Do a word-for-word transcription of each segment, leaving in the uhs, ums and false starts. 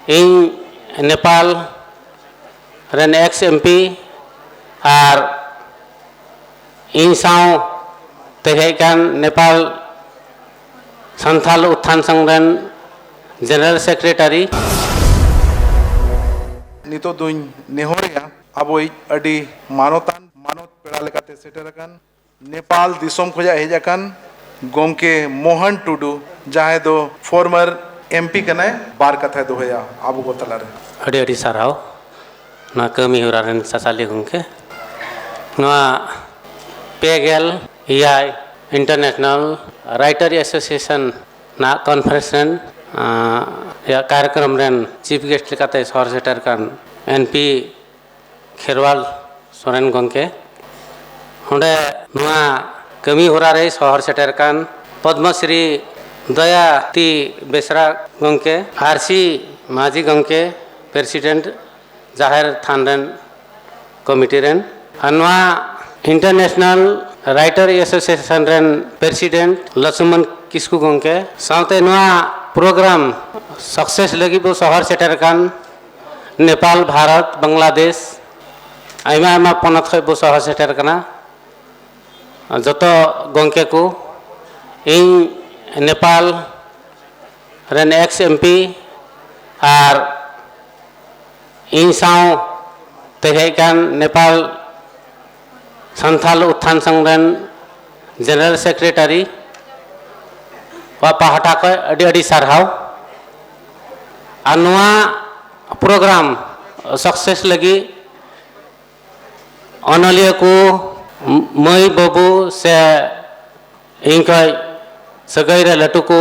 ᱤᱧ ᱱᱮᱯᱟᱞ ᱨᱮᱱ X M P R ᱤᱧ ᱥᱟᱶ ᱛᱮ ᱦᱮᱡ ᱟᱠᱟᱱ ᱱᱮᱯᱟᱞ ᱥᱟᱱᱛᱷᱟᱞ ᱩᱛᱛᱷᱟᱱ ᱥᱚᱝᱜᱷ ᱨᱮᱱ ᱡᱮᱱᱟᱨᱮᱞ ᱥᱮᱠᱨᱮᱴᱟᱨᱤ᱾ ᱱᱤᱛᱚᱜ ᱫᱩᱧ ᱱᱮᱦᱚᱨᱮᱜᱼᱟ, ᱟᱵᱚᱭᱤᱡ ᱟᱹᱰᱤ ᱢᱟᱱᱚᱛᱟᱱ ᱢᱟᱱᱚᱛ ᱯᱮᱲᱟ ᱞᱮᱠᱟᱛᱮ ᱥᱮᱴᱮᱨ ᱟᱠᱟᱱ ᱱᱮᱯᱟᱞ ᱫᱤᱥᱚᱢ ᱠᱷᱚᱱᱟᱜ ᱦᱮᱡ ᱟᱠᱟᱱ ᱜᱚᱢᱠᱮ ᱢᱳᱦᱚᱱ ᱴᱩᱰᱩ, ᱡᱟᱦᱟᱸᱭ ᱫᱚ ᱯᱷᱚᱨᱢᱟᱨ ᱮᱢ ᱯᱤ ᱠᱟᱱᱟᱭ, ᱵᱟᱨ ᱠᱟᱛᱷᱟᱭ ᱫᱚᱦᱚᱭᱟ ᱟᱵᱚ ᱠᱚ ᱛᱟᱞᱟᱨᱮ᱾ ᱟᱹᱰᱤ ᱟᱹᱰᱤ ᱥᱟᱨᱦᱟᱣ ᱱᱚᱣᱟ ᱠᱟᱹᱢᱤ ᱦᱚᱨᱟ ᱨᱮᱱ ᱥᱟᱥᱟᱞᱤᱭᱟᱹ ᱜᱚᱢᱠᱮ᱾ ᱱᱚᱣᱟ ᱯᱮ ᱜᱮᱞ ᱮᱭᱟᱭ ᱤᱱᱴᱟᱨᱱᱮᱥᱱᱟᱞ ᱨᱟᱭᱴᱟᱨ ᱮᱥᱳᱥᱤᱭᱮᱥᱚᱱ ᱱᱟᱜ ᱠᱚᱱᱯᱷᱟᱨᱮᱱᱥ ᱨᱮᱱ, ᱟᱸ, ᱨᱮᱭᱟᱜ ᱠᱟᱨᱭᱚᱠᱨᱚᱢ ᱨᱮᱱ ᱪᱤᱯ ᱜᱮᱥᱴ ᱞᱮᱠᱟᱛᱮ ᱥᱚᱦᱚᱨ ᱥᱮᱴᱮᱨ ᱠᱟᱱ ᱮᱱ ᱯᱤ ᱠᱷᱮᱨᱣᱟᱞ ᱥᱚᱨᱮᱱ ᱜᱚᱢᱠᱮ, ᱚᱸᱰᱮ ᱱᱚᱣᱟ ᱠᱟᱹᱢᱤ ᱦᱚᱨᱟ ᱨᱮᱭ ᱥᱚᱦᱚᱨ ᱥᱮᱴᱮᱨ ᱠᱟᱱ ᱯᱚᱫᱽᱢᱚᱥᱨᱤ ᱫᱚᱭᱟᱛᱤ ᱵᱮᱥᱨᱟ ᱜᱚᱢᱠᱮ, ᱟᱨ ᱥᱤ ᱢᱟᱹᱡᱷᱤ ᱜᱚᱢᱠᱮ, ᱯᱨᱮᱥᱤᱰᱮᱱᱴ ᱡᱟᱦᱮᱨ ᱛᱷᱟᱱ ᱨᱮᱱ ᱠᱚᱢᱤᱴᱤ ᱨᱮᱱ, ᱟᱨ ᱱᱚᱣᱟ ᱤᱱᱴᱟᱨᱱᱮᱥᱱᱟᱞ ᱨᱟᱭᱴᱟᱨ ᱮᱥᱳᱥᱤᱭᱮᱥᱚᱱ ᱨᱮᱱ ᱯᱨᱮᱥᱤᱰᱮᱱᱴ ᱞᱚᱪᱷᱢᱚᱱ ᱠᱤᱥᱠᱩ ᱜᱚᱢᱠᱮ, ᱥᱟᱶᱛᱮ ᱱᱚᱣᱟ ᱯᱨᱳᱜᱨᱟᱢ ᱥᱟᱠᱥᱮᱥ ᱞᱟᱹᱜᱤᱫ ᱵᱚ ᱥᱚᱦᱚᱨ ᱥᱮᱴᱮᱨ ᱟᱠᱟᱱ ᱱᱮᱯᱟᱞ, ᱵᱷᱟᱨᱚᱛ, ᱵᱟᱝᱞᱟᱫᱮᱥ, ᱟᱭᱢᱟ ᱟᱭᱢᱟ ᱯᱚᱱᱚᱛ ᱠᱷᱚᱱ ᱵᱚ ᱥᱚᱦᱚᱨ ᱥᱮᱴᱮᱨ ᱟᱠᱟᱱᱟ᱾ ᱡᱚᱛᱚ ᱜᱚᱢᱠᱮ ᱠᱚ, ᱤᱧ ᱱᱮᱯᱟᱞ ᱨᱮᱱ ᱮᱠᱥ ᱮᱢ ᱯᱤ ᱟᱨ ᱤᱧ ᱥᱟᱶ ᱛᱮ ᱦᱮᱡ ᱟᱠᱟᱱ ᱱᱮᱯᱟᱞ ᱥᱟᱱᱛᱷᱟᱞ ᱩᱛᱛᱷᱟᱱ ᱥᱚᱝᱜᱷ ᱨᱮᱱ ᱡᱮᱱᱟᱨᱮᱞ ᱥᱮᱠᱨᱮᱴᱟᱨᱤ ᱣᱟᱜ ᱯᱟᱦᱴᱟ ᱠᱷᱚᱱ ᱟᱹᱰᱤ ᱟᱹᱰᱤ ᱥᱟᱨᱦᱟᱣ᱾ ᱟᱨ ᱱᱚᱣᱟ ᱯᱨᱳᱜᱨᱟᱢ ᱥᱟᱠᱥᱮᱥ ᱞᱟᱹᱜᱤᱫ ᱚᱱᱚᱞᱤᱭᱟᱹ ᱠᱚ, ᱢᱟᱹᱭ ᱵᱟᱹᱵᱩ ᱥᱮ ᱤᱧ ᱠᱷᱚᱱ ᱥᱟᱹᱜᱟᱹᱭ ᱨᱮ ᱞᱟᱹᱴᱩ ᱠᱚ,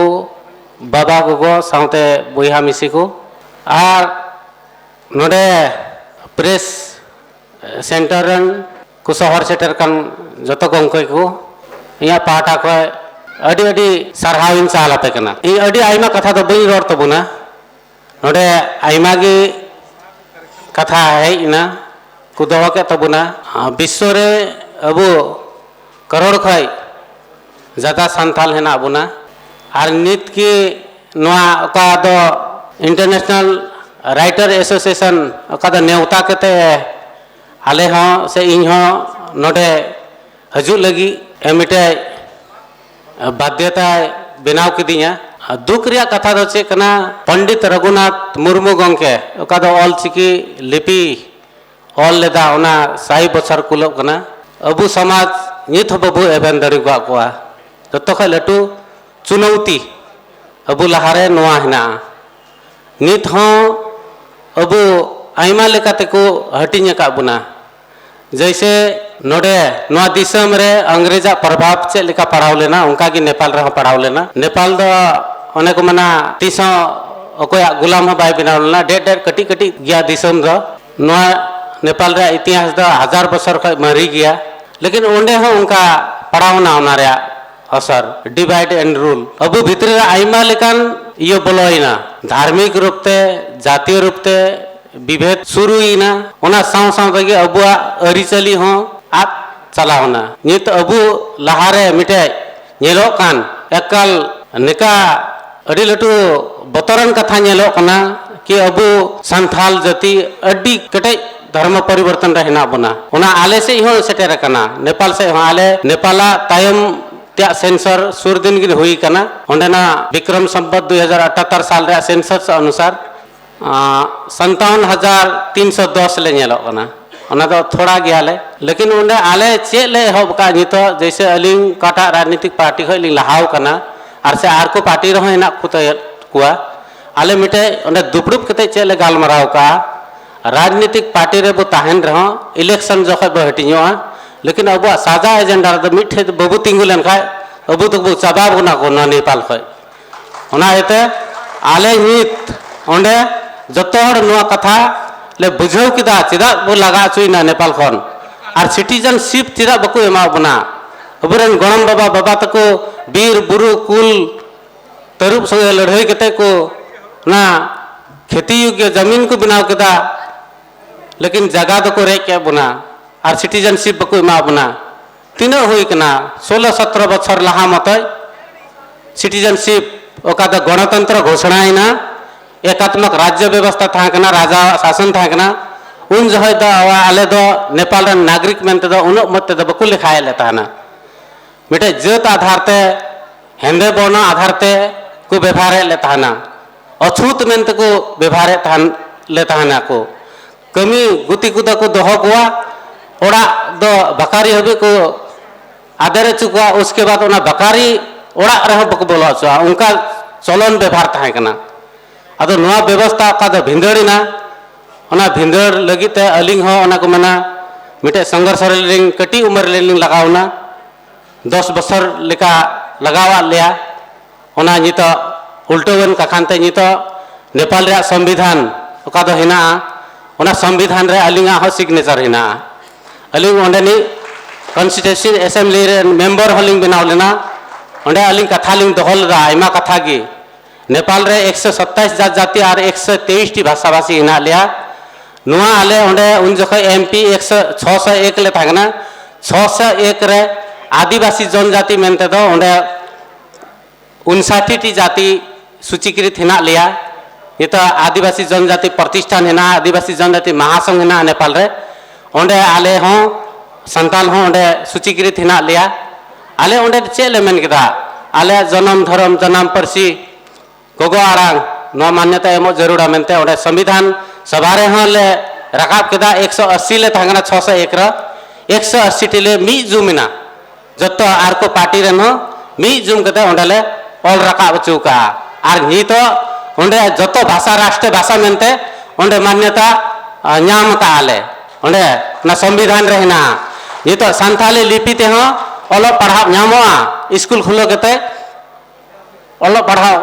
ᱵᱟᱵᱟ ᱜᱚᱜᱚ ᱥᱟᱶᱛᱮ ᱵᱚᱭᱦᱟ ᱢᱤᱥᱤ ᱠᱚ, ᱟᱨ ᱱᱚᱰᱮ ᱯᱨᱮᱥ ᱥᱮᱱᱴᱟᱨ ᱨᱮᱱ ᱠᱚ ᱥᱚᱦᱚᱨ ᱥᱮᱴᱮᱨ ᱠᱟᱱ ᱡᱚᱛᱚ ᱜᱚᱢᱠᱮ ᱠᱚ, ᱤᱧᱟᱹᱜ ᱯᱟᱦᱴᱟ ᱠᱷᱚᱱ ᱟᱹᱰᱤ ᱟᱹᱰᱤ ᱥᱟᱨᱦᱟᱣ ᱤᱧ ᱪᱟᱞ ᱟᱯᱮ ᱠᱟᱱᱟ᱾ ᱤᱧ ᱟᱹᱰᱤ ᱟᱭᱢᱟ ᱠᱟᱛᱷᱟ ᱫᱚ ᱵᱟᱹᱧ ᱨᱚᱲ ᱛᱟᱵᱚᱱᱟ, ᱱᱚᱰᱮ ᱟᱭᱢᱟ ᱜᱮ ᱠᱟᱛᱷᱟ ᱦᱮᱡ ᱮᱱᱟ, ᱠᱚ ᱫᱚᱦᱚ ᱠᱮᱫ ᱛᱟᱵᱚᱱᱟ᱾ ᱵᱤᱥᱥᱚ ᱨᱮ ᱟᱵᱚ ᱠᱟᱨᱳᱲ ᱠᱷᱚᱱ ᱡᱟᱫᱟ ᱥᱟᱱᱛᱟᱞ ᱦᱮᱱᱟᱜ ᱵᱚᱱᱟ, ᱟᱨ ᱱᱤᱛ ᱜᱮ ᱱᱚᱣᱟ ᱚᱠᱟ ᱫᱚ ᱤᱱᱴᱟᱨᱱᱮᱥᱱᱟᱞ ᱨᱟᱭᱴᱟᱨ ᱮᱥᱳᱥᱤᱭᱮᱥᱚᱱ ᱚᱠᱟ ᱫᱚ ᱱᱮᱣᱛᱟ ᱠᱟᱛᱮ ᱟᱞᱮ ᱦᱚᱸ ᱥᱮ ᱤᱧ ᱦᱚᱸ ᱱᱚᱰᱮ ᱦᱤᱡᱩᱜ ᱞᱟᱹᱜᱤᱫ ᱢᱤᱫᱴᱮᱡ ᱵᱟᱫᱽᱫᱷᱚᱛᱟᱭ ᱵᱮᱱᱟᱣ ᱠᱤᱫᱤᱧᱟ᱾ ᱫᱩᱠ ᱨᱮᱭᱟᱜ ᱠᱟᱛᱷᱟ ᱫᱚ ᱪᱮᱫ ᱠᱟᱱᱟ, ᱯᱚᱱᱰᱤᱛ ᱨᱚᱜᱷᱩᱱᱟᱛᱷ ᱢᱩᱨᱢᱩ ᱜᱚᱢᱠᱮ ᱚᱠᱟ ᱫᱚ ᱚᱞ ᱪᱤᱠᱤ ᱞᱤᱯᱤ ᱚᱞ ᱞᱮᱫᱟ, ᱚᱱᱟ ᱥᱟᱭ ᱵᱚᱪᱷᱚᱨ ᱠᱩᱞᱟᱹᱜ ᱠᱟᱱᱟ᱾ ᱟᱵᱚ ᱥᱚᱢᱟᱡᱽ ᱱᱤᱛ ᱦᱚᱸ ᱵᱟᱵᱚ ᱮᱵᱷᱮᱱ ᱫᱟᱲᱮ ᱟᱠᱟᱫ ᱠᱚᱣᱟ᱾ ᱡᱚᱛᱚ ᱠᱷᱚᱱ ᱞᱟᱹᱴᱩ ᱪᱩᱱᱚᱣᱛᱤ ᱟᱵᱚ ᱞᱟᱦᱟᱨᱮ ᱱᱚᱣᱟ ᱦᱮᱱᱟᱜᱼᱟ᱾ ᱱᱤᱛ ᱦᱚᱸ ᱟᱵᱚ ᱟᱭᱢᱟ ᱞᱮᱠᱟ ᱛᱮᱠᱚ ᱦᱟᱹᱴᱤᱧ ᱟᱠᱟᱫ ᱵᱚᱱᱟ᱾ ᱡᱮᱭᱥᱮ ᱱᱚᱰᱮ ᱱᱚᱣᱟ ᱫᱤᱥᱚᱢ ᱨᱮ ᱤᱝᱨᱮᱡᱟᱜ ᱯᱨᱚᱵᱷᱟᱵᱽ ᱪᱮᱫ ᱞᱮᱠᱟ ᱯᱟᱲᱟᱣ ᱞᱮᱱᱟ, ᱚᱱᱠᱟ ᱜᱮ ᱱᱮᱯᱟᱞ ᱨᱮᱦᱚᱸ ᱯᱟᱲᱟᱣ ᱞᱮᱱᱟ᱾ ᱱᱮᱯᱟᱞ ᱫᱚ ᱚᱱᱮ ᱠᱚ ᱢᱮᱱᱟ, ᱛᱤᱥ ᱦᱚᱸ ᱚᱠᱚᱭᱟᱜ ᱜᱩᱞᱟᱢ ᱦᱚᱸ ᱵᱟᱭ ᱵᱮᱱᱟᱣ ᱞᱮᱱᱟ᱾ ᱰᱮᱨ ᱰᱮᱨ ᱠᱟᱹᱴᱤᱡ ᱠᱟᱹᱴᱤᱡ ᱜᱮᱭᱟ ᱫᱤᱥᱚᱢ ᱫᱚ᱾ ᱱᱚᱣᱟ ᱱᱮᱯᱟᱞ ᱨᱮᱭᱟᱜ ᱤᱛᱤᱦᱟᱥ ᱫᱚ ᱦᱟᱡᱟᱨ ᱵᱚᱪᱷᱚᱨ ᱠᱷᱚᱱ ᱢᱟᱨᱮ ᱜᱮᱭᱟ, ᱞᱮᱠᱤᱱ ᱚᱸᱰᱮ ᱦᱚᱸ ᱚᱱᱠᱟ ᱯᱟᱲᱟᱣ ᱮᱱᱟ ᱚᱱᱟ ᱨᱮᱭᱟᱜ ᱟᱥᱚᱨ, divide and rule᱾ ᱟᱵᱚ ᱵᱷᱤᱛᱨᱤ ᱨᱮ ᱟᱭᱢᱟ ᱞᱮᱠᱟᱱ ᱤᱭᱟᱹ ᱵᱚᱞᱚᱭᱮᱱᱟ, ᱫᱷᱟᱨᱢᱤᱠ ᱨᱩᱯ ᱛᱮ, ᱡᱟᱛᱤᱭᱚ ᱨᱩᱯ ᱛᱮ ᱵᱤᱵᱷᱮᱫ ᱥᱩᱨᱩᱭᱮᱱᱟ᱾ ᱚᱱᱟ ᱥᱟᱶ ᱥᱟᱶ ᱛᱮᱜᱮ ᱟᱵᱚᱣᱟᱜ ᱟᱹᱨᱤᱪᱟᱹᱞᱤ ᱦᱚᱸ ᱟᱫ ᱪᱟᱞᱟᱣ ᱮᱱᱟ᱾ ᱱᱤᱛ ᱟᱵᱚ ᱞᱟᱦᱟᱨᱮ ᱢᱤᱫᱴᱮᱡ ᱧᱮᱞᱚᱜ ᱠᱟᱱ ᱮᱠᱟᱞ ᱱᱮᱠᱟ ᱟᱹᱰᱤ ᱞᱟᱹᱴᱩ ᱵᱚᱛᱚᱨᱟᱱ ᱠᱟᱛᱷᱟ ᱧᱮᱞᱚᱜ ᱠᱟᱱᱟ ᱠᱤ ᱟᱵᱚ ᱥᱟᱱᱛᱷᱟᱞ ᱡᱟᱹᱛᱤ ᱟᱹᱰᱤ ᱠᱮᱴᱮᱡ ᱫᱷᱚᱨᱢᱚ ᱯᱚᱨᱤᱵᱚᱨᱛᱚᱱ ᱨᱮ ᱦᱮᱱᱟᱜ ᱵᱚᱱᱟ᱾ ᱚᱱᱟ ᱟᱞᱮ ᱥᱮᱫ ᱦᱚᱸ ᱥᱮᱴᱮᱨ ᱟᱠᱟᱱᱟ, ᱱᱮᱯᱟᱞ ᱥᱮᱫ ᱦᱚᱸ᱾ ᱟᱞᱮ ᱱᱮᱯᱟᱞᱟᱜ ᱛᱟᱭᱚᱢ ᱛᱮᱭᱟᱜ ᱥᱮᱱᱥᱚᱨ ᱥᱩᱨ ᱫᱤᱱ ᱜᱮ ᱦᱩᱭ ᱟᱠᱟᱱᱟ᱾ ᱚᱸᱰᱮᱱᱟᱜ ᱵᱤᱠᱨᱚᱢ ᱥᱚᱢᱵᱚᱛ ᱫᱩᱭ ᱦᱟᱡᱟᱨ ᱟᱴᱷᱟᱛᱛᱚᱨ ᱥᱟᱞ ᱨᱮᱭᱟᱜ ᱥᱮᱱᱥᱚᱥ ᱚᱱᱩᱥᱟᱨ ᱥᱟᱱᱛᱟᱣᱚᱱ ᱦᱟᱡᱟᱨ ᱛᱤᱱᱥᱚ ᱫᱚᱥ ᱞᱮ ᱧᱮᱞᱚᱜ ᱠᱟᱱᱟ᱾ ᱚᱱᱟ ᱫᱚ ᱛᱷᱚᱲᱟ ᱜᱮᱭᱟᱞᱮ, ᱞᱮᱠᱤᱱ ᱚᱸᱰᱮ ᱟᱞᱮ ᱪᱮᱫ ᱞᱮ ᱮᱦᱚᱵ ᱠᱟᱜᱼᱟ ᱱᱤᱛᱚᱜ, ᱡᱮᱭᱥᱮ ᱟᱹᱞᱤᱧ ᱚᱠᱟᱴᱟᱜ ᱨᱟᱡᱽᱱᱤᱛᱤᱠ ᱯᱟᱨᱴᱤ ᱠᱷᱚᱱ ᱞᱤᱧ ᱞᱟᱦᱟᱣ ᱠᱟᱱᱟ, ᱟᱨ ᱥᱮ ᱟᱨ ᱠᱚ ᱯᱟᱨᱴᱤ ᱨᱮᱦᱚᱸ ᱦᱮᱱᱟᱜ ᱠᱚ ᱛᱟᱭ-, ᱠᱚᱣᱟ, ᱟᱞᱮ ᱢᱤᱫᱴᱮᱡ ᱚᱸᱰᱮ ᱫᱩᱯᱲᱩᱵ ᱠᱟᱛᱮ ᱪᱮᱫ ᱞᱮ ᱜᱟᱞᱢᱟᱨᱟᱣ ᱠᱟᱜᱼᱟ, ᱨᱟᱡᱽᱱᱤᱛᱤᱠ ᱯᱟᱨᱴᱤ ᱨᱮᱵᱚ ᱛᱟᱦᱮᱱ ᱨᱮᱦᱚᱸ ᱤᱞᱮᱠᱥᱚᱱ ᱡᱚᱠᱷᱚᱡ ᱵᱚ ᱦᱟᱹᱴᱤᱧᱚᱜᱼᱟ, ᱞᱮᱠᱤᱱ ᱟᱵᱚᱣᱟᱜ ᱥᱟᱡᱟ ᱮᱡᱮᱱᱰᱟ ᱨᱮᱫᱚ ᱢᱤᱫ ᱴᱷᱮᱡ ᱵᱟᱵᱚ ᱛᱤᱸᱜᱩ ᱞᱮᱱᱠᱷᱟᱡ ᱟᱵᱚ ᱫᱚᱵᱚ ᱪᱟᱵᱟ ᱵᱚᱱᱟ ᱠᱚ ᱱᱚᱣᱟ ᱱᱮᱯᱟᱞ ᱠᱷᱚᱡ᱾ ᱚᱱᱟ ᱤᱭᱟᱹᱛᱮ ᱟᱞᱮ ᱱᱤᱛ ᱚᱸᱰᱮ ᱡᱚᱛᱚ ᱦᱚᱲ ᱱᱚᱣᱟ ᱠᱟᱛᱷᱟ ᱞᱮ ᱵᱩᱡᱷᱟᱹᱣ ᱠᱮᱫᱟ, ᱪᱮᱫᱟᱜ ᱵᱚ ᱞᱟᱜᱟ ᱦᱚᱪᱚᱭᱮᱱᱟ ᱱᱮᱯᱟᱞ ᱠᱷᱚᱱ, ᱟᱨ ᱥᱤᱴᱤᱡᱮᱱᱥᱤᱯ ᱪᱮᱫᱟᱜ ᱵᱟᱠᱚ ᱮᱢᱟ ᱵᱚᱱᱟ᱾ ᱟᱵᱚᱨᱮᱱ ᱜᱚᱲᱚᱢ ᱵᱟᱵᱟ, ᱵᱟᱵᱟ ᱛᱟᱠᱚ ᱵᱤᱨ ᱵᱩᱨᱩ ᱠᱩᱞ ᱛᱟᱹᱨᱩᱵ ᱥᱚᱸᱜᱮ ᱞᱟᱹᱲᱦᱟᱹᱭ ᱠᱟᱛᱮ ᱠᱚ ᱚᱱᱟ ᱠᱷᱮᱛᱤ ᱭᱳᱜᱽᱭᱚ ᱡᱟᱢᱤᱱ ᱠᱚ ᱵᱮᱱᱟᱣ ᱠᱮᱫᱟ, ᱞᱮᱠᱤᱱ ᱡᱟᱜᱟ ᱫᱚᱠᱚ ᱨᱮᱡ ᱠᱮᱫ ᱵᱚᱱᱟ ᱟᱨ ᱥᱤᱴᱤᱡᱮᱱᱥᱤᱯ ᱵᱟᱠᱚ ᱮᱢᱟ ᱵᱚᱱᱟ᱾ ᱛᱤᱱᱟᱹᱜ ᱦᱩᱭ ᱠᱟᱱᱟ? ᱥᱳᱞᱳ ᱥᱚᱛᱨᱚ ᱵᱚᱪᱷᱚᱨ ᱞᱟᱦᱟ ᱢᱚᱛᱚᱡ ᱥᱤᱴᱤᱡᱮᱱᱥᱤᱯ, ᱚᱠᱟ ᱫᱚ ᱜᱚᱱᱚᱛᱚᱱᱛᱨᱚ ᱜᱷᱳᱥᱚᱱᱟᱭᱮᱱᱟ, ᱮᱠᱟᱛᱢᱚᱠ ᱨᱟᱡᱽᱡᱚ ᱵᱮᱵᱚᱥᱛᱷᱟ ᱛᱟᱦᱮᱸ ᱠᱟᱱᱟ, ᱨᱟᱡᱟᱣᱟᱜ ᱥᱟᱥᱚᱱ ᱛᱟᱦᱮᱸ ᱠᱟᱱᱟ, ᱩᱱ ᱡᱚᱠᱷᱚᱡ ᱫᱚ ᱟᱞᱮ ᱫᱚ ᱱᱮᱯᱟᱞ ᱨᱮᱱ ᱱᱟᱜᱚᱨᱤᱠ ᱢᱮᱱᱛᱮ ᱫᱚ ᱩᱱᱟᱹᱜ ᱢᱚᱡᱽ ᱛᱮᱫᱚ ᱵᱟᱠᱚ ᱞᱮᱠᱷᱟᱭᱮᱫ ᱞᱮ ᱛᱟᱦᱮᱱᱟ᱾ ᱢᱤᱫᱴᱮᱡ ᱡᱟᱹᱛ ᱟᱫᱷᱟᱨ ᱛᱮ, ᱦᱮᱸᱫᱮ ᱵᱚᱨᱱᱚ ᱟᱫᱷᱟᱨ ᱛᱮ ᱠᱚ ᱵᱮᱵᱷᱟᱨᱮᱫ ᱞᱮ ᱛᱟᱦᱮᱱᱟ, ᱚᱪᱷᱩᱛ ᱢᱮᱱᱛᱮ ᱠᱚ ᱵᱮᱵᱷᱟᱨᱮᱫ ᱛᱟᱦᱮᱱ ᱞᱮ ᱛᱟᱦᱮᱱᱟ ᱠᱚ᱾ ᱠᱟᱹᱢᱤ ᱜᱩᱛᱤ ᱠᱚᱫᱚ ᱠᱚ ᱫᱚᱦᱚ ᱠᱚᱣᱟ, ᱚᱲᱟᱜ ᱫᱚ ᱵᱟᱠᱟᱨᱤ ᱦᱟᱹᱵᱤᱡ ᱠᱚ ᱟᱫᱮᱨ ᱦᱚᱪᱚ ᱠᱚᱣᱟ, ᱩᱥᱠᱮ ᱵᱟᱫ ᱚᱱᱟ ᱵᱟᱠᱟᱨᱤ ᱚᱲᱟᱜ ᱨᱮᱦᱚᱸ ᱵᱟᱠᱚ ᱵᱚᱞᱚ ᱦᱚᱪᱚᱣᱟᱜᱼᱟ᱾ ᱚᱱᱠᱟ ᱪᱚᱞᱚᱱ ᱵᱮᱵᱷᱟᱨ ᱛᱟᱦᱮᱸ ᱠᱟᱱᱟ᱾ ᱟᱫᱚ ᱱᱚᱣᱟ ᱵᱮᱵᱚᱥᱛᱷᱟ ᱚᱠᱟ ᱫᱚ ᱵᱷᱤᱸᱫᱟᱹᱲ ᱮᱱᱟ, ᱚᱱᱟ ᱵᱷᱤᱸᱫᱟᱹᱲ ᱞᱟᱹᱜᱤᱫ ᱛᱮ ᱟᱹᱞᱤᱧ ᱦᱚᱸ ᱚᱱᱟ ᱠᱚ ᱢᱮᱱᱟ ᱢᱤᱫᱴᱮᱡ ᱥᱚᱝᱜᱷᱚᱨᱥ ᱨᱮ ᱞᱤᱧ ᱠᱟᱹᱴᱤᱡ ᱩᱢᱮᱨ ᱨᱮᱞᱤᱧ ᱞᱟᱜᱟᱣ ᱮᱱᱟ, ᱫᱚᱥ ᱵᱚᱪᱷᱚᱨ ᱞᱮᱠᱟ ᱞᱟᱜᱟᱣᱟᱫ ᱞᱮᱭᱟ᱾ ᱚᱱᱟ ᱱᱤᱛᱚᱜ ᱩᱞᱴᱟᱹᱣᱮᱱ ᱠᱟᱠᱷᱟᱱ ᱛᱮ ᱱᱤᱛᱚᱜ ᱱᱮᱯᱟᱞ ᱨᱮᱭᱟᱜ ᱥᱚᱝᱵᱤᱫᱷᱟᱱ ᱚᱠᱟ ᱫᱚ ᱦᱮᱱᱟᱜᱼᱟ, ᱚᱱᱟ ᱥᱚᱝᱵᱤᱫᱷᱟᱱ ᱨᱮ ᱟᱹᱞᱤᱧᱟᱜ ᱦᱚᱸ ᱥᱤᱜᱽᱱᱮᱪᱟᱨ ᱦᱮᱱᱟᱜᱼᱟ᱾ ᱟᱹᱞᱤᱧ ᱚᱸᱰᱮᱱᱤᱡ ᱠᱚᱱᱥᱴᱤᱴᱩᱭᱮᱱᱥᱤ ᱮᱥᱮᱢᱵᱞᱤ ᱨᱮᱱ ᱢᱮᱢᱵᱟᱨ ᱦᱚᱸᱞᱤᱧ ᱵᱮᱱᱟᱣ ᱞᱮᱱᱟ᱾ ᱚᱸᱰᱮ ᱟᱹᱞᱤᱧ ᱠᱟᱛᱷᱟ ᱞᱤᱧ ᱫᱚᱦᱚ ᱞᱮᱫᱟ ᱟᱭᱢᱟ ᱠᱟᱛᱷᱟ ᱜᱮ᱾ ᱱᱮᱯᱟᱞ ᱨᱮ ᱮᱠᱥᱚ ᱥᱟᱛᱟᱥ ᱡᱟᱛ ᱡᱟᱹᱛᱤ ᱟᱨ ᱮᱠᱥᱚ ᱛᱮᱭᱤᱥ ᱴᱤ ᱵᱷᱟᱥᱟᱵᱷᱟᱥᱤ ᱦᱮᱱᱟᱜ ᱞᱮᱭᱟ᱾ ᱱᱚᱣᱟ ᱟᱞᱮ ᱚᱸᱰᱮ ᱩᱱ ᱡᱚᱠᱷᱚᱡ ᱮᱢᱯᱤ ᱮᱠᱥᱚ ᱪᱷᱚᱥᱚ ᱮᱠ ᱞᱮ ᱛᱟᱦᱮᱸ ᱠᱟᱱᱟ᱾ ᱪᱷᱚᱥᱚ ᱮᱠ ᱨᱮ ᱟᱹᱫᱤᱵᱟᱹᱥᱤ ᱡᱚᱱᱡᱟᱹᱛᱤ ᱢᱮᱱᱛᱮ ᱫᱚ ᱚᱸᱰᱮ ᱩᱱᱥᱟᱴᱤ ᱴᱤ ᱡᱟᱹᱛᱤ ᱥᱩᱪᱤᱠᱨᱤᱛ ᱦᱮᱱᱟᱜ ᱞᱮᱭᱟ᱾ ᱱᱤᱛᱚᱜ ᱟᱹᱫᱤᱵᱟᱹᱥᱤ ᱡᱚᱱᱡᱟᱹᱛᱤ ᱯᱨᱚᱛᱤᱥᱴᱷᱟᱱ ᱦᱮᱱᱟᱜᱼᱟ, ᱟᱹᱫᱤᱵᱟᱹᱥᱤ ᱡᱚᱱᱡᱟᱹᱛᱤ ᱢᱟᱦᱟᱥᱚᱝ ᱦᱮᱱᱟᱜᱼᱟ ᱱᱮᱯᱟᱞ ᱨᱮ᱾ ᱚᱸᱰᱮ ᱟᱞᱮ ᱦᱚᱸ ᱥᱟᱱᱛᱟᱞ ᱦᱚᱸ ᱚᱸᱰᱮ ᱥᱩᱪᱤᱠᱨᱤᱛ ᱦᱮᱱᱟᱜ ᱞᱮᱭᱟ᱾ ᱟᱞᱮ ᱚᱸᱰᱮ ᱪᱮᱫ ᱞᱮ ᱢᱮᱱ ᱠᱮᱫᱟ? ᱟᱞᱮᱭᱟᱜ ᱡᱚᱱᱚᱢ ᱫᱷᱚᱨᱚᱢ, ᱡᱟᱱᱟᱢ ᱯᱟᱹᱨᱥᱤ, ᱜᱚᱜᱚ ᱟᱲᱟᱝ, ᱱᱚᱣᱟ ᱢᱟᱱᱱᱚᱛᱟ ᱮᱢᱚᱜ ᱡᱟᱹᱨᱩᱲᱟ ᱢᱮᱱᱛᱮ ᱚᱸᱰᱮ ᱥᱚᱝᱵᱤᱫᱷᱟᱱ ᱥᱚᱵᱷᱟ ᱨᱮᱦᱚᱸ ᱞᱮ ᱨᱟᱠᱟᱵ ᱠᱮᱫᱟ᱾ ᱮᱠᱥᱚ ᱟᱥᱤ ᱞᱮ ᱛᱟᱦᱮᱸ ᱠᱟᱱᱟ, ᱪᱷᱚᱥᱚ ᱮᱠ ᱨᱮ ᱮᱠᱥᱚ ᱟᱥᱤ ᱴᱤ ᱞᱮ ᱢᱤᱫ ᱡᱩᱢ ᱮᱱᱟ᱾ ᱡᱚᱛᱚ ᱟᱨ ᱠᱚ ᱯᱟᱨᱴᱤ ᱨᱮᱱ ᱦᱚᱸ ᱢᱤᱫ ᱡᱩᱢ ᱠᱟᱛᱮ ᱚᱸᱰᱮ ᱞᱮ ᱚᱞ ᱨᱟᱠᱟᱵ ᱦᱚᱪᱚ ᱠᱟᱜᱼᱟ᱾ ᱟᱨ ᱱᱤᱛᱚᱜ ᱚᱸᱰᱮ ᱡᱚᱛᱚ ᱵᱷᱟᱥᱟ ᱨᱟᱥᱴᱨᱤᱭᱚ ᱵᱷᱟᱥᱟ ᱢᱮᱱᱛᱮ ᱚᱸᱰᱮ ᱢᱟᱱᱱᱚᱛᱟ, ᱟ, ᱧᱟᱢ ᱠᱟᱜᱼᱟ ᱞᱮ᱾ ᱚᱸᱰᱮ ᱚᱱᱟ ᱥᱚᱝᱵᱤᱫᱷᱟᱱ ᱨᱮ ᱦᱮᱱᱟᱜᱼᱟ᱾ ᱱᱤᱛᱚᱜ ᱥᱟᱱᱛᱟᱞᱤ ᱞᱤᱯᱤ ᱛᱮᱦᱚᱸ ᱚᱞᱚᱜ ᱯᱟᱲᱦᱟᱜ ᱧᱟᱢᱚᱜᱼᱟ, ᱥᱠᱩᱞ ᱠᱷᱩᱞᱟᱹᱣ ᱠᱟᱛᱮ ᱚᱞᱚᱜ ᱯᱟᱲᱦᱟᱣ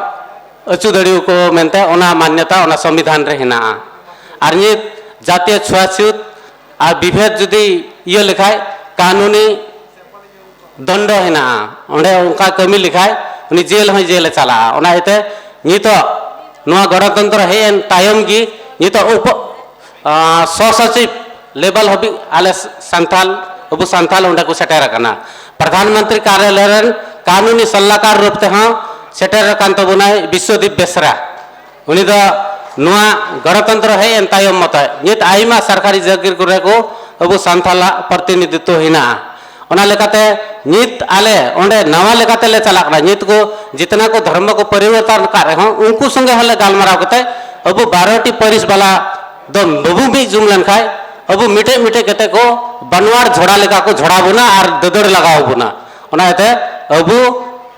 ᱦᱚᱪᱚ ᱫᱟᱲᱮᱭᱟᱠᱚ ᱢᱮᱱᱛᱮ ᱚᱱᱟ ᱢᱟᱱᱱᱚᱛᱟ ᱚᱱᱟ ᱥᱚᱝᱵᱤᱫᱷᱟᱱ ᱨᱮ ᱦᱮᱱᱟᱜᱼᱟ᱾ ᱟᱨ ᱱᱤᱛ ᱡᱟᱹᱛᱤᱭᱚ ᱪᱷᱩᱣᱟᱪᱷᱩᱛ ᱟᱨ ᱵᱤᱵᱷᱮᱫ ᱡᱩᱫᱤ ᱤᱭᱟᱹ ᱞᱮᱠᱷᱟᱡ ᱠᱟᱹᱱᱩᱱᱤ ᱫᱚᱱᱰᱚ ᱦᱮᱱᱟᱜᱼᱟ, ᱚᱸᱰᱮ ᱚᱱᱠᱟ ᱠᱟᱹᱢᱤ ᱞᱮᱠᱷᱟᱡ ᱩᱱᱤ ᱡᱮᱞ ᱦᱚᱸᱭ ᱡᱮᱞᱮ ᱪᱟᱞᱟᱜᱼᱟ᱾ ᱚᱱᱟ ᱤᱭᱟᱹᱛᱮ ᱱᱤᱛᱚᱜ ᱱᱚᱣᱟ ᱜᱚᱱᱚᱛᱚᱱᱛᱨᱚ ᱦᱮᱡ ᱮᱱ ᱛᱟᱭᱚᱢ ᱜᱮ ᱱᱤᱛᱚᱜ ᱩᱯ-, ᱟᱸ, ᱥᱚᱥᱚᱪᱤᱵ ᱞᱮᱵᱮᱞ ᱦᱟᱹᱵᱤᱡ ᱟᱞᱮ ᱥᱟᱱᱛᱟᱞ, ᱟᱵᱚ ᱥᱟᱱᱛᱟᱞ ᱚᱸᱰᱮ ᱠᱚ ᱥᱮᱴᱮᱨ ᱟᱠᱟᱱᱟ᱾ ᱯᱨᱚᱫᱷᱟᱱ ᱢᱚᱱᱛᱨᱤ ᱠᱟᱨᱭᱟᱞᱚᱭ ᱨᱮᱱ ᱠᱟᱹᱱᱩᱱᱤ ᱥᱚᱞᱟᱦᱠᱟᱨ ᱨᱩᱯ ᱛᱮᱦᱚᱸ ᱥᱮᱴᱮᱨ ᱟᱠᱟᱱ ᱛᱟᱵᱚᱱᱟᱭ ᱵᱤᱥᱣᱚᱫᱤᱯ ᱵᱮᱥᱨᱟ᱾ ᱩᱱᱤ ᱫᱚ ᱱᱚᱣᱟ ᱜᱚᱱᱚᱛᱚᱱᱛᱨᱚ ᱦᱮᱡ ᱮᱱ ᱛᱟᱭᱚᱢ ᱢᱚᱛᱚ ᱱᱤᱛ ᱟᱭᱢᱟ ᱥᱚᱨᱠᱟᱨᱤ ᱪᱟᱹᱠᱨᱤ ᱠᱚᱨᱮ ᱠᱚ ᱟᱵᱚ ᱥᱟᱱᱛᱟᱞᱟᱜ ᱯᱨᱚᱛᱤᱱᱤᱫᱷᱤᱛᱛᱚ ᱦᱮᱱᱟᱜᱼᱟ᱾ ᱚᱱᱟ ᱞᱮᱠᱟᱛᱮ ᱱᱤᱛ ᱟᱞᱮ ᱚᱸᱰᱮ ᱱᱟᱣᱟ ᱞᱮᱠᱟᱛᱮ ᱞᱮ ᱪᱟᱞᱟᱜ ᱠᱟᱱᱟ᱾ ᱱᱤᱛ ᱠᱚ ᱡᱤᱛᱱᱟ ᱠᱚ ᱫᱷᱚᱨᱢᱚ ᱠᱚ ᱯᱚᱨᱤᱵᱚᱨᱛᱚᱱ ᱟᱠᱟᱫ ᱨᱮᱦᱚᱸ ᱩᱱᱠᱩ ᱥᱚᱸᱜᱮ ᱦᱚᱸᱞᱮ ᱜᱟᱞᱢᱟᱨᱟᱣ ᱠᱟᱛᱮ ᱟᱵᱚ ᱵᱟᱨᱚᱴᱤ ᱯᱟᱹᱨᱤᱥ ᱵᱟᱞᱟ ᱫᱚ ᱵᱟᱵᱚ ᱢᱤᱫ ᱡᱩᱢ ᱞᱮᱱᱠᱷᱟᱱ ᱟᱵᱚ ᱢᱤᱫᱴᱮᱡ ᱢᱤᱫᱴᱮᱡ ᱠᱟᱛᱮ ᱠᱚ ᱵᱟᱱᱣᱟᱨ ᱡᱷᱚᱲᱟ ᱞᱮᱠᱟ ᱠᱚ ᱡᱷᱚᱲᱟ ᱵᱚᱱᱟ ᱟᱨ ᱫᱟᱹᱫᱟᱹᱲ ᱞᱟᱜᱟᱣ ᱵᱚᱱᱟ᱾ ᱚᱱᱟ ᱤᱭᱟᱹᱛᱮ ᱟᱵᱚ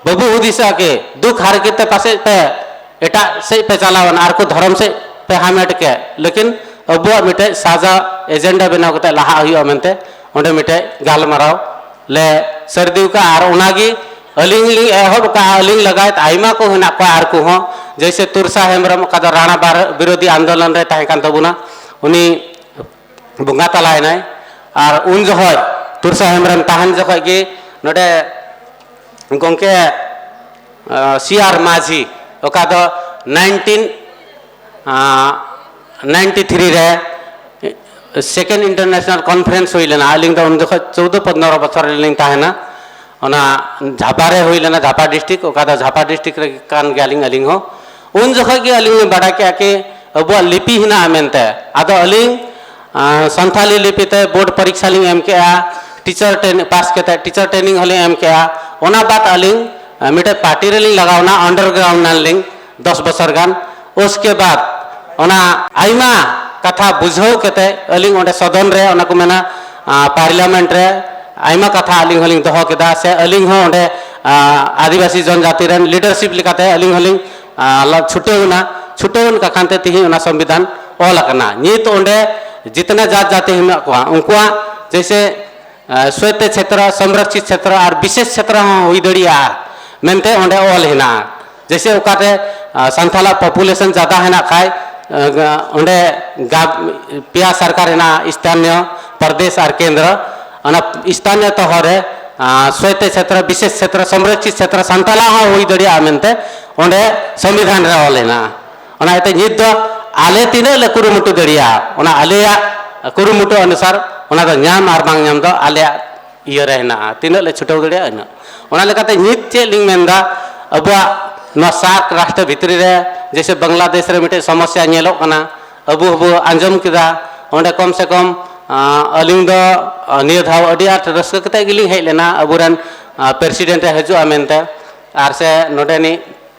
ᱵᱟᱵᱚ ᱦᱩᱫᱤᱥᱟ ᱠᱤ ᱫᱩᱠ ᱦᱟᱨᱠᱮᱛ ᱛᱮ ᱯᱟᱥᱮᱡ ᱯᱮ ᱮᱴᱟᱜ ᱥᱮᱫ ᱯᱮ ᱪᱟᱞᱟᱣ ᱮᱱᱟ ᱟᱨ ᱠᱚ ᱫᱷᱚᱨᱚᱢ ᱥᱮᱫ ᱯᱮ ᱦᱟᱢᱮᱴ ᱠᱮᱫ, ᱞᱮᱠᱤᱱ ᱟᱵᱚᱣᱟᱜ ᱢᱤᱫᱴᱮᱡ ᱥᱟᱡᱟ ᱮᱡᱮᱱᱰᱟ ᱵᱮᱱᱟᱣ ᱠᱟᱛᱮ ᱞᱟᱦᱟ ᱦᱩᱭᱩᱜᱼᱟ ᱢᱮᱱᱛᱮ ᱚᱸᱰᱮ ᱢᱤᱫᱴᱮᱡ ᱜᱟᱞᱢᱟᱨᱟᱣ ᱞᱮ ᱥᱟᱹᱨᱫᱤ ᱟᱠᱟᱫᱼᱟ᱾ ᱟᱨ ᱚᱱᱟᱜᱮ ᱟᱹᱞᱤᱧ ᱞᱤᱧ ᱮᱦᱚᱵ ᱟᱠᱟᱫᱼᱟ, ᱟᱹᱞᱤᱧ ᱞᱟᱜᱟᱭ ᱟᱭᱢᱟ ᱠᱚ ᱦᱮᱱᱟᱜ ᱠᱚᱣᱟ ᱟᱨ ᱠᱚᱦᱚᱸ, ᱡᱮᱭᱥᱮ ᱛᱩᱨᱥᱟ ᱦᱮᱢᱵᱨᱚᱢ, ᱚᱠᱟ ᱫᱚ ᱨᱟᱬᱟ ᱵᱟᱨ-, ᱵᱤᱨᱳᱫᱷᱤ ᱟᱱᱫᱳᱞᱚᱱ ᱨᱮ ᱛᱟᱦᱮᱸ ᱠᱟᱱ ᱛᱟᱵᱚᱱᱟ, ᱩᱱᱤ ᱵᱚᱸᱜᱟ ᱛᱟᱞᱟᱭᱮᱱᱟᱭ᱾ ᱟᱨ ᱩᱱ ᱡᱚᱠᱷᱚᱡ ᱛᱩᱨᱥᱟ ᱦᱮᱢᱵᱨᱚᱢ ᱛᱟᱦᱮᱱ ᱡᱚᱠᱷᱚᱡ ᱜᱮ ᱱᱚᱰᱮ ᱜᱚᱢᱠᱮ ᱥᱤ ᱟᱨ ᱢᱟᱹᱡᱷᱤ, ᱚᱠᱟ ᱫᱚ ᱱᱟᱭᱤᱱᱴᱤᱱ ᱱᱟᱭᱤᱱᱴᱤ ᱛᱷᱨᱤ ᱨᱮ ᱥᱮᱠᱮᱱᱰ ᱤᱱᱴᱟᱨᱱᱮᱥᱱᱟᱞ ᱠᱚᱱᱯᱷᱟᱨᱮᱱᱥ ᱦᱩᱭ ᱞᱮᱱᱟ᱾ ᱟᱹᱞᱤᱧ ᱫᱚ ᱩᱱ ᱡᱚᱠᱷᱚᱱ ᱪᱳᱫᱽᱫᱳ ᱯᱚᱱᱫᱽᱨᱚ ᱵᱚᱪᱷᱚᱨ ᱨᱮᱞᱤᱧ ᱛᱟᱦᱮᱱᱟ᱾ ᱚᱱᱟ ᱡᱷᱟᱯᱟ ᱨᱮ ᱦᱩᱭ ᱞᱮᱱᱟ, ᱡᱷᱟᱯᱟ ᱰᱤᱥᱴᱨᱤᱠᱴ, ᱚᱠᱟ ᱫᱚ ᱡᱷᱟᱯᱟ ᱰᱤᱥᱴᱨᱤᱠᱴ ᱨᱮ ᱠᱟᱱ ᱜᱮᱭᱟᱞᱤᱧ ᱟᱹᱞᱤᱧ ᱦᱚᱸ᱾ ᱩᱱ ᱡᱚᱠᱷᱚᱱ ᱜᱮ ᱟᱹᱞᱤᱧ ᱞᱤᱧ ᱵᱟᱰᱟᱭ ᱠᱮᱫᱼᱟ ᱠᱤ ᱟᱵᱚᱣᱟᱜ ᱞᱤᱯᱤ ᱦᱮᱱᱟᱜᱼᱟ ᱢᱮᱱᱛᱮ᱾ ᱟᱫᱚ ᱟᱹᱞᱤᱧ ᱟᱸ, ᱥᱟᱱᱛᱷᱟᱞᱤ ᱞᱤᱯᱤ ᱛᱮ ᱵᱳᱨᱰ ᱯᱚᱨᱤᱠᱠᱷᱟ ᱞᱤᱧ ᱮᱢ ᱠᱮᱜᱼᱟ, ᱴᱤᱪᱟᱨ ᱴᱨᱮᱱ-, ᱯᱟᱥ ᱠᱟᱛᱮ ᱴᱤᱪᱟᱨ ᱴᱨᱮᱱᱤᱝ ᱦᱚᱸᱞᱤᱧ ᱮᱢ ᱠᱮᱜᱼᱟ᱾ ᱚᱱᱟ ᱵᱟᱫ ᱟᱹᱞᱤᱧ, ᱟᱸ, ᱢᱤᱫᱴᱮᱡ ᱯᱟᱨᱴᱤ ᱨᱮᱞᱤᱧ ᱞᱟᱜᱟᱣ ᱮᱱᱟ, ᱟᱱᱰᱟᱨᱜᱨᱟᱣᱩᱱᱰ ᱮᱱᱟᱞᱤᱧ ᱫᱚᱥ ᱵᱚᱪᱷᱚᱨ ᱜᱟᱱ᱾ ᱩᱥᱠᱮ ᱵᱟᱫ ᱚᱱᱟ ᱟᱭᱢᱟ ᱠᱟᱛᱷᱟ ᱵᱩᱡᱷᱟᱹᱣ ᱠᱟᱛᱮ ᱟᱹᱞᱤᱧ ᱚᱸᱰᱮ ᱥᱚᱫᱚᱱ ᱨᱮ, ᱚᱱᱟ ᱠᱚ ᱢᱮᱱᱟ, ᱟᱸ, ᱯᱟᱨᱞᱤᱭᱟᱢᱮᱱᱴ ᱨᱮ ᱟᱭᱢᱟ ᱠᱟᱛᱷᱟ ᱟᱹᱞᱤᱧ ᱦᱚᱸᱞᱤᱧ ᱫᱚᱦᱚ ᱠᱮᱫᱟ, ᱥᱮ ᱟᱹᱞᱤᱧ ᱦᱚᱸ ᱚᱸᱰᱮ, ᱟᱸ, ᱟᱹᱫᱤᱵᱟᱹᱥᱤ ᱡᱚᱱᱡᱟᱹᱛᱤ ᱨᱮᱱ ᱞᱤᱰᱟᱨᱥᱤᱯ ᱞᱮᱠᱟᱛᱮ ᱟᱹᱞᱤᱧ ᱦᱚᱸᱞᱤᱧ ᱟᱨ ᱞᱟ-, ᱪᱷᱩᱴᱟᱹᱣ ᱮᱱᱟ᱾ ᱪᱷᱩᱴᱟᱹᱣ ᱮᱱ ᱠᱟᱠᱷᱟᱱ ᱛᱮ ᱛᱮᱦᱮᱧ ᱚᱱᱟ ᱥᱚᱝᱵᱤᱫᱷᱟᱱ ᱚᱞ ᱟᱠᱟᱱᱟ᱾ ᱱᱤᱛ ᱚᱸᱰᱮ ᱡᱤᱛᱱᱟ ᱡᱟᱛ ᱡᱟᱹᱛᱤ ᱦᱮᱱᱟᱜ ᱠᱚᱣᱟ, ᱩᱱᱠᱩᱣᱟᱜ ᱡᱮᱭᱥᱮ, ᱟ, ᱥᱣᱮᱛ ᱪᱷᱮᱛᱨᱚ, ᱥᱚᱝᱨᱚᱠᱷᱤᱛ ᱪᱷᱮᱛᱨᱚ ᱟᱨ ᱵᱤᱥᱮᱥ ᱪᱷᱮᱛᱨᱚ ᱦᱚᱸ ᱦᱩᱭ ᱫᱟᱲᱮᱭᱟᱜᱼᱟ ᱢᱮᱱᱛᱮ ᱚᱸᱰᱮ ᱚᱞ ᱦᱮᱱᱟᱜᱼᱟ᱾ ᱡᱮᱭᱥᱮ ᱚᱠᱟᱛᱮ, ᱟ, ᱥᱟᱱᱛᱟᱞᱟᱜ population ᱡᱟᱫᱟ ᱦᱮᱱᱟᱜ ᱠᱷᱟᱡ, ᱟ, ᱚᱸᱰᱮ ᱜᱟ-, ᱯᱮᱭᱟ ᱥᱚᱨᱠᱟᱨ ᱦᱮᱱᱟᱜᱼᱟ, ᱥᱛᱷᱟᱱᱤᱭᱚ, ᱯᱨᱚᱫᱮᱥ ᱟᱨ ᱠᱮᱱᱫᱨᱚ᱾ ᱚᱱᱟ ᱥᱛᱷᱟᱱᱤᱭᱚ ᱛᱚᱦᱚᱨ ᱨᱮ, ᱟ, ᱥᱣᱮᱛ ᱪᱷᱮᱛᱨᱚ, ᱵᱤᱥᱮᱥ ᱪᱷᱮᱛᱨᱚ, ᱥᱚᱝᱨᱚᱠᱷᱤᱛ ᱪᱷᱮᱛᱨᱚ ᱥᱟᱱᱛᱟᱞᱟᱜ ᱦᱚᱸ ᱦᱩᱭ ᱫᱟᱲᱮᱭᱟᱜᱼᱟ ᱢᱮᱱᱛᱮ ᱚᱸᱰᱮ ᱥᱚᱝᱵᱤᱫᱷᱟᱱ ᱨᱮ ᱚᱞ ᱦᱮᱱᱟᱜᱼᱟ᱾ ᱚᱱᱟ ᱤᱭᱟᱹᱛᱮ ᱱᱤᱛ ᱫᱚ ᱟᱞᱮ ᱛᱤᱱᱟᱹᱜ ᱞᱮ ᱠᱩᱨᱩᱢᱩᱴᱩ ᱫᱟᱲᱮᱭᱟᱜᱼᱟ, ᱚᱱᱟ ᱟᱞᱮᱭᱟᱜ ᱠᱩᱨᱩᱢᱩᱴᱩ ᱚᱱᱩᱥᱟᱨ ᱚᱱᱟ ᱫᱚ ᱧᱟᱢ ᱟᱨ ᱵᱟᱝ ᱧᱟᱢ ᱫᱚ ᱟᱞᱮᱭᱟᱜ ᱤᱭᱟᱹ ᱨᱮ ᱦᱮᱱᱟᱜᱼᱟ, ᱛᱤᱱᱟᱹᱜ ᱞᱮ ᱪᱷᱩᱴᱟᱹᱣ ᱫᱟᱲᱮᱭᱟᱜᱼᱟ ᱤᱱᱟᱹᱜ᱾ ᱚᱱᱟ ᱞᱮᱠᱟᱛᱮ ᱱᱤᱛ ᱪᱮᱫ ᱞᱤᱧ ᱢᱮᱱᱫᱟ, ᱟᱵᱚᱣᱟᱜ ᱱᱚᱣᱟ ᱥᱟᱨᱠ ᱨᱟᱥᱴᱨᱚ ᱵᱷᱤᱛᱨᱤ ᱨᱮ ᱡᱮᱭᱥᱮ ᱵᱟᱝᱞᱟᱫᱮᱥ ᱨᱮ ᱢᱤᱫᱴᱮᱡ ᱥᱚᱢᱚᱥᱭᱟ ᱧᱮᱞᱚᱜ ᱠᱟᱱᱟ, ᱟᱵᱚ ᱦᱚᱸᱵᱚ ᱟᱸᱡᱚᱢ ᱠᱮᱫᱟ᱾ ᱚᱸᱰᱮ ᱠᱚᱢ ᱥᱮ ᱠᱚᱢ, ᱟᱸ, ᱟᱹᱞᱤᱧ ᱫᱚ, ᱟᱸ, ᱱᱤᱭᱟᱹ ᱫᱷᱟᱣ ᱟᱹᱰᱤ ᱟᱸᱴ ᱨᱟᱹᱥᱠᱟᱹ ᱠᱟᱛᱮ ᱜᱮᱞᱤᱧ ᱦᱮᱡ ᱞᱮᱱᱟ, ᱟᱵᱚᱨᱮᱱ, ᱟᱸ, ᱯᱨᱮᱥᱤᱰᱮᱱᱴ ᱮ ᱦᱤᱡᱩᱜᱼᱟ ᱢᱮᱱᱛᱮ, ᱟᱨ ᱥᱮ ᱱᱚᱰᱮᱱᱤᱡ,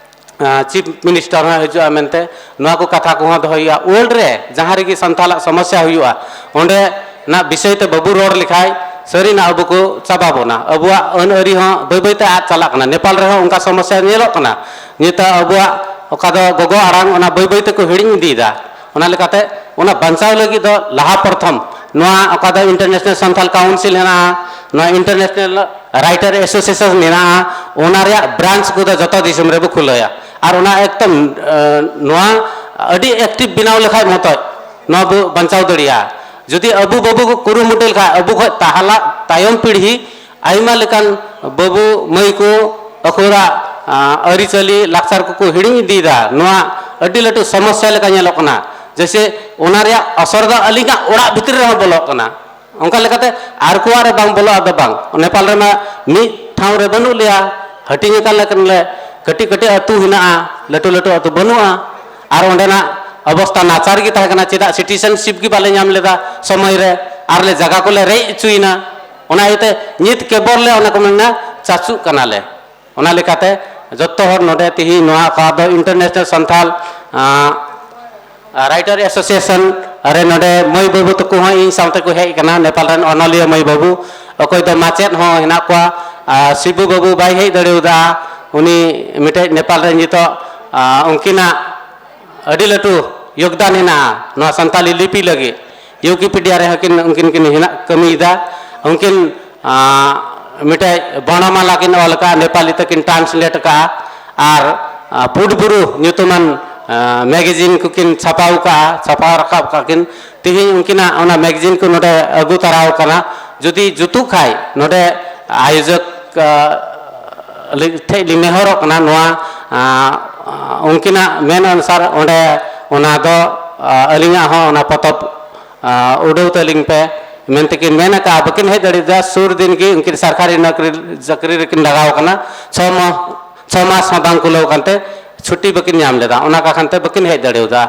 ᱟᱸ, ᱪᱤᱯ ᱢᱤᱱᱤᱥᱴᱟᱨ ᱦᱚᱸ ᱦᱤᱡᱩᱜᱼᱟ ᱢᱮᱱᱛᱮ᱾ ᱱᱚᱣᱟ ᱠᱚ ᱠᱟᱛᱷᱟ ᱠᱚᱦᱚᱸ ᱫᱚᱦᱚᱭ ᱦᱩᱭᱩᱜᱼᱟ᱾ ᱳᱞᱰ ᱨᱮ ᱡᱟᱦᱟᱸ ᱨᱮᱜᱮ ᱥᱟᱱᱛᱟᱞᱟᱜ ᱥᱚᱢᱚᱥᱭᱟ ᱦᱩᱭᱩᱜᱼᱟ, ᱚᱸᱰᱮᱱᱟᱜ ᱵᱤᱥᱚᱭ ᱛᱮ ᱵᱟᱵᱚ ᱨᱚᱲ ᱞᱮᱠᱷᱟᱡ ᱥᱟᱹᱨᱤᱱᱟᱜ ᱟᱵᱚ ᱠᱚ ᱪᱟᱵᱟ ᱵᱚᱱᱟ᱾ ᱟᱵᱚᱣᱟᱜ ᱟᱹᱱ ᱟᱹᱨᱤ ᱦᱚᱸ ᱵᱟᱹᱭ ᱵᱟᱹᱭ ᱛᱮ ᱟᱫ ᱪᱟᱞᱟᱜ ᱠᱟᱱᱟ᱾ ᱱᱮᱯᱟᱞ ᱨᱮᱦᱚᱸ ᱚᱱᱠᱟ ᱥᱚᱢᱚᱥᱭᱟ ᱧᱮᱞᱚᱜ ᱠᱟᱱᱟ᱾ ᱱᱤᱛᱚᱜ ᱟᱵᱚᱣᱟᱜ ᱚᱠᱟ ᱫᱚ ᱜᱚᱜᱚ ᱟᱲᱟᱝ, ᱚᱱᱟ ᱵᱟᱹᱭ ᱵᱟᱹᱭ ᱛᱮᱠᱚ ᱦᱤᱲᱤᱧ ᱤᱫᱤᱭᱮᱫᱟ᱾ ᱚᱱᱟ ᱞᱮᱠᱟᱛᱮ ᱚᱱᱟ ᱵᱟᱧᱪᱟᱣ ᱞᱟᱹᱜᱤᱫ ᱫᱚ ᱞᱟᱦᱟ ᱯᱨᱚᱛᱷᱚᱢ ᱱᱚᱣᱟ ᱚᱠᱟ ᱫᱚ ᱤᱱᱴᱟᱨᱱᱮᱥᱱᱟᱞ ᱥᱟᱱᱛᱟᱞ ᱠᱟᱣᱩᱱᱥᱤᱞ ᱦᱮᱱᱟᱜᱼᱟ, ᱱᱚᱣᱟ ᱤᱱᱴᱟᱨᱱᱮᱥᱱᱟᱞ ᱨᱟᱭᱴᱟᱨ ᱮᱥᱳᱥᱤᱭᱮᱥᱚᱱ ᱢᱮᱱᱟᱜᱼᱟ, ᱚᱱᱟ ᱨᱮᱭᱟᱜ ᱵᱨᱟᱧᱪ ᱠᱚᱫᱚ ᱡᱚᱛᱚ ᱫᱤᱥᱚᱢ ᱨᱮᱵᱚ ᱠᱷᱩᱞᱟᱹᱣᱟ᱾ ᱟᱨ ᱚᱱᱟ ᱮᱠᱫᱚᱢ, ᱮ, ᱱᱚᱣᱟ ᱟᱹᱰᱤ ᱮᱠᱴᱤᱵᱷ ᱵᱮᱱᱟᱣ ᱞᱮᱠᱷᱟᱡ ᱢᱚᱛᱚᱡ ᱱᱚᱣᱟ ᱵᱚ ᱵᱟᱧᱪᱟᱣ ᱫᱟᱲᱮᱭᱟᱜᱼᱟ᱾ ᱡᱩᱫᱤ ᱟᱵᱚ ᱵᱟᱵᱚ ᱠᱩᱨᱩᱢᱩᱴᱩ ᱞᱮᱠᱷᱟᱡ, ᱟᱵᱚ ᱠᱷᱚᱡ ᱛᱟᱦᱞᱟ ᱛᱟᱭᱚᱢ ᱯᱤᱲᱦᱤ ᱟᱭᱢᱟ ᱞᱮᱠᱟᱱ ᱵᱟᱹᱵᱩ ᱢᱟᱹᱭ ᱠᱚ ᱟᱠᱚᱨᱟᱜ, ᱟ, ᱟᱹᱨᱤᱪᱟᱹᱞᱤ, ᱞᱟᱠᱪᱟᱨ ᱠᱚᱠᱚ ᱦᱤᱲᱤᱧ ᱤᱫᱤᱭᱮᱫᱟ᱾ ᱱᱚᱣᱟ ᱟᱹᱰᱤ ᱞᱟᱹᱴᱩ ᱥᱚᱢᱚᱥᱭᱟ ᱞᱮᱠᱟ ᱧᱮᱞᱚᱜ ᱠᱟᱱᱟ᱾ ᱡᱮᱭᱥᱮ, ᱚᱱᱟ ᱨᱮᱭᱟᱜ ᱚᱥᱚᱨ ᱫᱚ ᱟᱹᱞᱤᱧᱟᱜ ᱚᱲᱟᱜ ᱵᱷᱤᱛᱨᱤ ᱨᱮᱦᱚᱸ ᱵᱚᱞᱚᱜ ᱠᱟᱱᱟ᱾ ᱚᱱᱠᱟ ᱞᱮᱠᱟᱛᱮ ᱟᱨ ᱠᱚᱣᱟᱜ ᱨᱮ ᱵᱟᱝ ᱵᱚᱞᱚᱜᱼᱟ ᱫᱚ ᱵᱟᱝ, ᱱᱮᱯᱟᱞ ᱨᱮᱢᱟ ᱢᱤᱫ ᱴᱷᱟᱶ ᱨᱮ ᱵᱟᱹᱱᱩᱜ ᱞᱮᱭᱟ, ᱦᱟᱹᱴᱤᱧ ᱟᱠᱟᱱ ᱞᱮᱠᱟᱱ ᱞᱮ, ᱠᱟᱹᱴᱤᱡ ᱠᱟᱹᱴᱤᱡ ᱟᱹᱛᱩ ᱦᱮᱱᱟᱜᱼᱟ, ᱞᱟᱹᱴᱩ ᱞᱟᱹᱴᱩ ᱟᱹᱛᱩ ᱵᱟᱹᱱᱩᱜᱼᱟ᱾ ᱟᱨ ᱚᱸᱰᱮᱱᱟᱜ ᱚᱵᱚᱥᱛᱟ ᱱᱟᱪᱟᱨ ᱜᱮ ᱛᱟᱦᱮᱸ ᱠᱟᱱᱟ᱾ ᱪᱮᱫᱟᱜ ᱥᱤᱴᱤᱡᱮᱱᱥᱤᱯ ᱜᱮ ᱵᱟᱞᱮ ᱧᱟᱢ ᱞᱮᱫᱟ ᱥᱚᱢᱚᱭ ᱨᱮ, ᱟᱨ ᱞᱮ ᱡᱟᱭᱜᱟ ᱠᱚᱞᱮ ᱨᱮᱡ ᱦᱚᱪᱚᱭᱮᱱᱟ᱾ ᱚᱱᱟ ᱤᱭᱟᱹᱛᱮ ᱱᱤᱛ ᱠᱮᱵᱚᱞ ᱞᱮ, ᱚᱱᱟ ᱠᱚ ᱢᱮᱱᱟ, ᱪᱟᱪᱩᱜ ᱠᱟᱱᱟᱞᱮ᱾ ᱚᱱᱟ ᱞᱮᱠᱟᱛᱮ ᱡᱚᱛᱚ ᱦᱚᱲ ᱱᱚᱰᱮ ᱛᱮᱦᱮᱧ ᱱᱚᱣᱟ ᱚᱠᱟ ᱫᱚ ᱤᱱᱴᱟᱨᱱᱮᱥᱱᱟᱞ ᱥᱟᱱᱛᱟᱞ, ᱟᱸ, ᱨᱟᱭᱴᱟᱨ ᱮᱥᱳᱥᱤᱭᱮᱥᱚᱱ ᱨᱮ ᱱᱚᱰᱮ ᱢᱟᱹᱭ ᱵᱟᱹᱵᱩ ᱛᱟᱠᱚ ᱦᱚᱸ ᱤᱧ ᱥᱟᱶᱛᱮ ᱠᱚ ᱦᱮᱡ ᱟᱠᱟᱱᱟ, ᱱᱮᱯᱟᱞ ᱨᱮᱱ ᱚᱱᱚᱞᱤᱭᱟᱹ ᱢᱟᱹᱭ ᱵᱟᱹᱵᱩ᱾ ᱚᱠᱚᱭ ᱫᱚ ᱢᱟᱪᱮᱫ ᱦᱚᱸ ᱦᱮᱱᱟᱜ ᱠᱚᱣᱟ᱾ ᱟᱨ ᱥᱤᱵᱩ ᱵᱟᱹᱵᱩ ᱵᱟᱭ ᱦᱮᱡ ᱫᱟᱲᱮᱭᱟᱫᱟ, ᱩᱱᱤ ᱢᱤᱫᱴᱮᱡ ᱱᱮᱯᱟᱞ ᱨᱮ ᱱᱤᱛᱚᱜ, ᱟᱸ, ᱩᱱᱠᱤᱱᱟᱜ ᱟᱹᱰᱤ ᱞᱟᱹᱴᱩ ᱭᱳᱜᱽᱫᱟᱱ ᱦᱮᱱᱟᱜᱼᱟ ᱱᱚᱣᱟ ᱥᱟᱱᱛᱟᱞᱤ ᱞᱤᱯᱤ ᱞᱟᱹᱜᱤᱫ᱾ ᱣᱤᱠᱤᱯᱤᱰᱤᱭᱟ ᱨᱮᱦᱚᱸ ᱠᱤᱱ, ᱩᱱᱠᱤᱱ ᱠᱤᱱ ᱦᱮᱱᱟᱜ, ᱠᱟᱹᱢᱤᱭᱮᱫᱟ᱾ ᱩᱱᱠᱤᱱ, ᱟᱸ, ᱢᱤᱫᱴᱮᱡ ᱵᱚᱨᱱᱚᱢᱟᱞᱟ ᱠᱤᱱ ᱚᱞ ᱟᱠᱟᱫᱼᱟ, ᱱᱮᱯᱟᱞᱤ ᱛᱮᱠᱤᱱ ᱴᱨᱟᱱᱥᱞᱮᱴ ᱟᱠᱟᱫᱼᱟ᱾ ᱟᱨ, ᱟᱸ, ᱯᱩᱸᱰ ᱵᱩᱨᱩ ᱧᱩᱛᱩᱢᱟᱱ, ᱟᱸ, ᱢᱮᱜᱟᱡᱤᱱ ᱠᱚᱠᱤᱱ ᱪᱷᱟᱯᱟᱣ ᱟᱠᱟᱫᱼᱟ, ᱪᱷᱟᱯᱟᱣ ᱨᱟᱠᱟᱵ ᱟᱠᱟᱫ ᱠᱤᱱ᱾ ᱛᱮᱦᱮᱧ ᱩᱱᱠᱤᱱᱟᱜ ᱚᱱᱟ ᱢᱮᱜᱟᱡᱤᱱ ᱠᱚ ᱱᱚᱰᱮ ᱟᱹᱜᱩ ᱛᱟᱨᱟᱣ ᱠᱟᱱᱟ᱾ ᱡᱩᱫᱤ ᱡᱩᱛᱩᱜ ᱠᱷᱟᱡ, ᱱᱚᱰᱮ ᱟᱭᱳᱡᱚᱠ, ᱟᱸ, ᱞᱟᱹᱜᱤᱫ ᱴᱷᱮᱡ ᱞᱤᱧ ᱱᱮᱦᱚᱨᱚᱜ ᱠᱟᱱᱟ, ᱱᱚᱣᱟ, ᱟᱸ, ᱩᱱᱠᱤᱱᱟᱜ ᱢᱮᱱ ᱚᱱᱩᱥᱟᱨ ᱚᱸᱰᱮ ᱚᱱᱟ ᱫᱚ, ᱟᱸ, ᱟᱹᱞᱤᱧᱟᱜ ᱦᱚᱸ ᱚᱱᱟ ᱯᱚᱛᱚᱵ, ᱟᱸ, ᱩᱰᱟᱹᱣ ᱛᱟᱹᱞᱤᱧ ᱯᱮ ᱢᱮᱱᱛᱮ ᱠᱤᱱ ᱢᱮᱱ ᱟᱠᱟᱫᱼᱟ᱾ ᱵᱟᱹᱠᱤᱱ ᱦᱮᱡ ᱫᱟᱲᱮᱭᱟᱫᱟ, ᱥᱩᱨ ᱫᱤᱱ ᱜᱮ ᱩᱱᱠᱤᱱ ᱥᱚᱨᱠᱟᱨᱤ ᱱᱚᱠᱨᱤ ᱪᱟᱹᱠᱨᱤ ᱨᱮᱠᱤᱱ ᱞᱟᱜᱟᱣ ᱟᱠᱟᱱᱟ᱾ ᱪᱷᱚ ᱢᱟᱦ ᱪᱷᱚ ᱢᱟᱥ ᱦᱚᱸ ᱵᱟᱝ ᱠᱩᱞᱟᱹᱣ ᱠᱟᱱᱛᱮ ᱪᱷᱩᱴᱤ ᱵᱟᱹᱠᱤᱱ ᱧᱟᱢ ᱞᱮᱫᱟ, ᱚᱱᱟ ᱠᱟᱠᱷᱟᱱ ᱛᱮ ᱵᱟᱹᱠᱤᱱ ᱦᱮᱡ ᱫᱟᱲᱮᱭᱟᱫᱟ᱾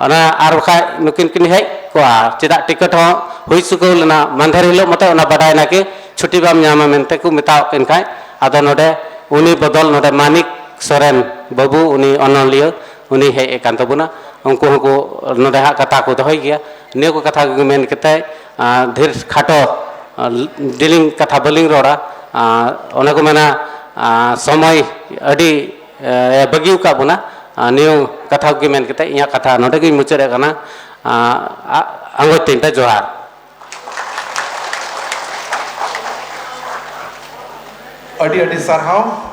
ᱚᱱᱟ ᱟᱨ ᱵᱟᱠᱷᱟᱡ ᱱᱩᱠᱤᱱ ᱠᱤᱱ ᱦᱮᱡ ᱠᱚᱜᱼᱟ, ᱪᱮᱫᱟᱜ ᱴᱤᱠᱤᱴ ᱦᱚᱸ ᱦᱩᱭ ᱪᱩᱠᱟᱹᱣ ᱞᱮᱱᱟ, ᱢᱟᱱᱫᱷᱮᱨ ᱦᱤᱞᱳᱜ ᱢᱚᱛᱚ ᱚᱱᱟ ᱵᱟᱰᱟᱭ ᱱᱟ ᱠᱤ ᱪᱷᱩᱴᱤ ᱵᱟᱢ ᱧᱟᱢᱟ ᱢᱮᱱᱛᱮ ᱠᱚ ᱢᱮᱛᱟᱣᱟᱫ ᱠᱤᱱ ᱠᱷᱟᱡ, ᱟᱫᱚ ᱱᱚᱰᱮ ᱩᱱᱤ ᱵᱚᱫᱚᱞ ᱱᱚᱰᱮ ᱢᱟᱱᱤᱠ ᱥᱚᱨᱮᱱ ᱵᱟᱹᱵᱩ, ᱩᱱᱤ ᱚᱱᱚᱞᱤᱭᱟᱹ, ᱩᱱᱤ ᱦᱮᱡ ᱟᱠᱟᱱ ᱛᱟᱵᱚᱱᱟ᱾ ᱩᱱᱠᱩ ᱦᱚᱸᱠᱚ ᱱᱚᱰᱮ ᱦᱟᱸᱜ ᱠᱟᱛᱷᱟ ᱠᱚ ᱫᱚᱦᱚᱭ ᱜᱮᱭᱟ᱾ ᱱᱤᱭᱟᱹ ᱠᱚ ᱠᱟᱛᱷᱟ ᱠᱚᱜᱮ ᱢᱮᱱ ᱠᱟᱛᱮ, ᱟᱨ ᱰᱷᱮᱨ ᱠᱷᱟᱴᱚ, ᱟᱨ ᱰᱮᱞᱤᱝ ᱠᱟᱛᱷᱟ ᱵᱟᱹᱞᱤᱧ ᱨᱚᱲᱟ᱾ ᱟᱨ ᱚᱱᱮ ᱠᱚ ᱢᱮᱱᱟ, ᱟᱨ ᱥᱚᱢᱚᱭ ᱟᱹᱰᱤ, ᱮ, ᱵᱟᱹᱜᱤ ᱟᱠᱟᱫ ᱵᱚᱱᱟ᱾ ᱟᱨ ᱱᱤᱭᱟᱹ ᱠᱟᱛᱷᱟ ᱠᱚᱜᱮ ᱢᱮᱱ ᱠᱟᱛᱮ ᱤᱧᱟᱹᱜ ᱠᱟᱛᱷᱟ ᱱᱚᱰᱮ ᱜᱤᱧ ᱢᱩᱪᱟᱹᱫ ᱮᱫ ᱠᱟᱱᱟ᱾ ᱟᱨ ᱟ-, ᱟᱸᱜᱚᱪ ᱛᱤᱧ ᱯᱮ, ᱡᱚᱦᱟᱨ᱾ ᱟᱹᱰᱤ ᱟᱹᱰᱤ ᱥᱟᱨᱦᱟᱣ